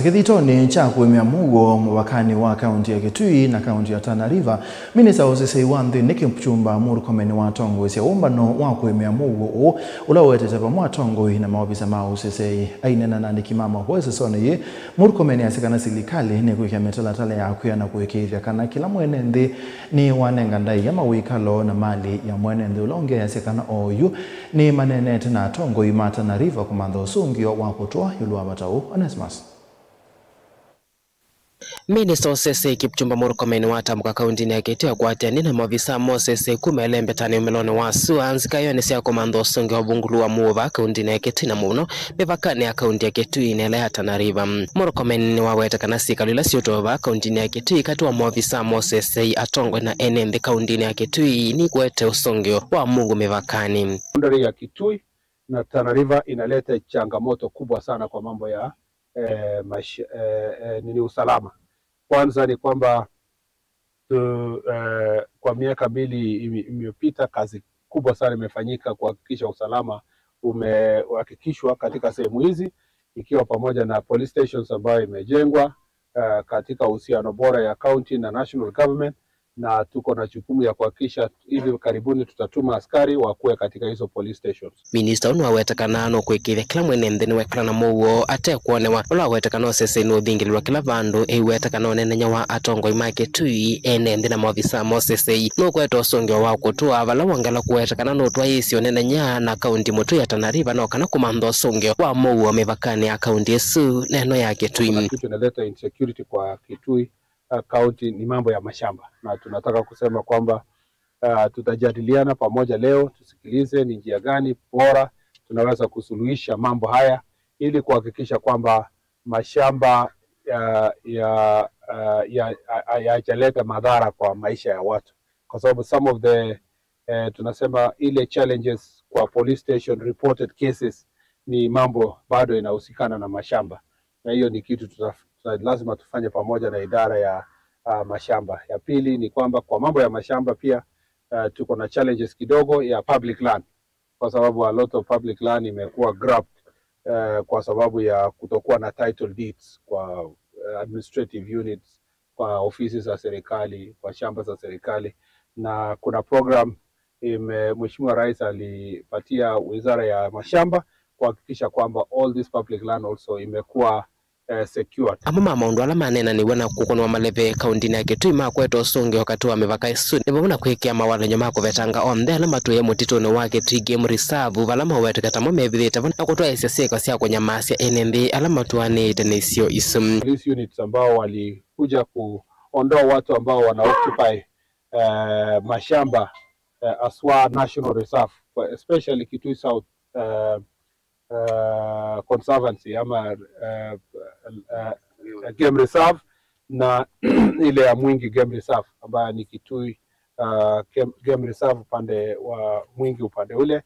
Kithitoni cha kuimia mugo mwakani wa kaunti ya Kitui na kaunti ya Tana River, Minista Osesei wa nthi ni Kipchumba Murkomen wa tongoesya umbano wa kuimia mugo uu ula wetete pamwe atongoi na maobisa ma Osesei ainena na andiki ma mauvoo sesoni yi Murkomen asikana silikali ni kwikia mitalatala ya kwia na kuikithya kana kila mwene nthi ni wanenga ndai ya mawikalo na mali ya mwene nthi ula ungi asikana oyu ni manenete na atongoi ma Tana River kumantha usungio wa kutoa yulu wa vatau. Onesmus. Minista Osesei Kipchumba Murkomen watamka kaunti ya Kitui akwatani na maafisa Mosese kumelembe tani umeloni wa sua nzika yone sia komando usonge wa bungulu wa muova kaunti ya Kitui na muno mipakani ya kaunti ya Kitui na ya Tana River. Murkomen waweta kana sikalula siotova kaunti ya Kitui kati wa maafisa Mosese atongwe na enembe kaunti ya Kitui ni kuete usonge wa mungu mipakani. Boundary ya Kitui na Tana River inaleta changamoto kubwa sana kwa mambo ya nini usalama. Kwanza ni kwamba kwa miaka mbili imepita kazi kubwa sana imefanyika kuhakikisha usalama umehakikishwa katika sehemu hizi, ikiwa pamoja na police stations ambayo imejengwa katika uhusiano bora ya county na national government, na tuko na jukumu ya kuhakikisha hivi karibuni tutatuma askari wakuwe katika hizo police stations. Minister ono awetakana no kwikithia kila mwene nthi ni wekala na muo ate kuonewa ula awetakana osese ni uthingilirwa kila vandu eiwetakana onenenya wa atongoi ma Kitui ene nthi na maofisa Mosese no kweta usungio wa kutua vala wangala kuwetakana no twaisio nenenya na kaunti mutu ya Tana River no kana kumantha usungio wa muo mivakani ya kaunti isu neno ya Kitui. Kitu inaleta insecurity kwa Kitui county ni mambo ya mashamba, na tunataka kusema kwamba tutajadiliana pamoja leo, tusikilize ni njia gani bora tunaweza kusuluhisha mambo haya ili kuhakikisha kwamba mashamba ya madhara kwa maisha ya watu, kwa sababu some of the tunasema ile challenges kwa police station reported cases ni mambo bado inahusikana na mashamba, na hiyo ni kitu lazima tufanye pamoja na idara ya mashamba. Ya pili ni kwamba kwa mambo ya mashamba pia tuko na challenges kidogo ya public land, kwa sababu a lot of public land imekuwa grabbed kwa sababu ya kutokuwa na title deeds kwa administrative units, kwa ofisi za serikali, kwa shamba za serikali. Na kuna program Mheshimiwa Rais alipatia Wizara ya Mashamba kuhakikisha kwamba all this public land also imekuwa secured. Amama maundu ala manena ni wana kukonwa maleve kaunti ya Kitui makweta usonge wakati wa mivaka isu ni vamuna kwikia mawalenyo makuvetanga onthe ala matuye mutituni wa Kitui Game Reserve vala maweteka tamo mevithite na kutwa iseseka sya kunyamasya ene nthi ala matuanite nisio isu. Police units ambao walikuja kuondoa watu ambao wana occupy mashamba aswa national reserve, especially Kitui South Conservancy ama Game Reserve na ile ya Mwingi Game Reserve ambayo ni Kitui Game Reserve upande wa Mwingi upande ule.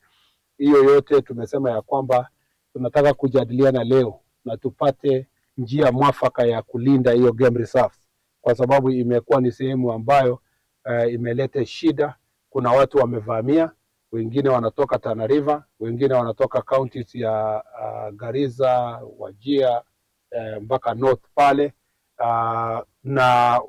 Hiyo yote tumesema ya kwamba tunataka kujadiliana leo na tupate njia mwafaka ya kulinda hiyo game reserve, kwa sababu imekuwa ni sehemu ambayo imeleta shida. Kuna watu wamevamia, wengine wanatoka Tana River, wengine wanatoka counties ya Garissa, Wajir, mpaka North pale, na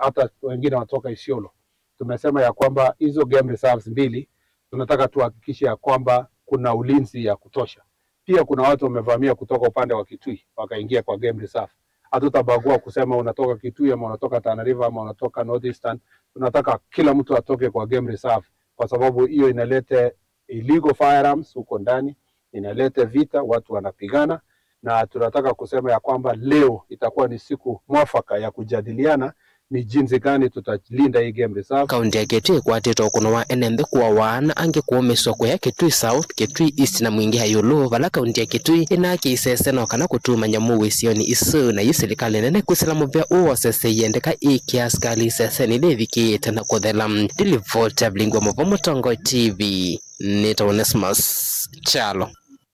hata wengine wanatoka Isiolo. Tumesema ya kwamba hizo game reserves mbili tunataka tuhakikishe ya kwamba kuna ulinzi ya kutosha. Pia kuna watu wamevamia kutoka upande wa Kitui wakaingia kwa game reserve. Hatutabagua kusema unatoka Kitui ama unatoka Tana River ama unatoka North Eastern. Tunataka kila mtu atoke kwa game reserve, kwa sababu hiyo inaleta illegal firearms huko ndani, inaleta vita, watu wanapigana. Na tunataka kusema ya kwamba leo itakuwa ni siku mwafaka ya kujadiliana ni jinsi gani tutalinda hii game reserve. Kaunti ya Kitui kwatitwa ukuno wa enembe kuwa wana angi kuomiswa kwa Kitui South, Kitui East na Mwingi hayulu vala kaunti ya Kitui inaki isese na kana kutuma nyamu wisioni isu na yiserikali nene kusila muvya uo sese yendeka iki askari isese ni leviki tena kuthela. Dilivote blingwa mvomo Tongo TV. Nita Onesmus Chalo.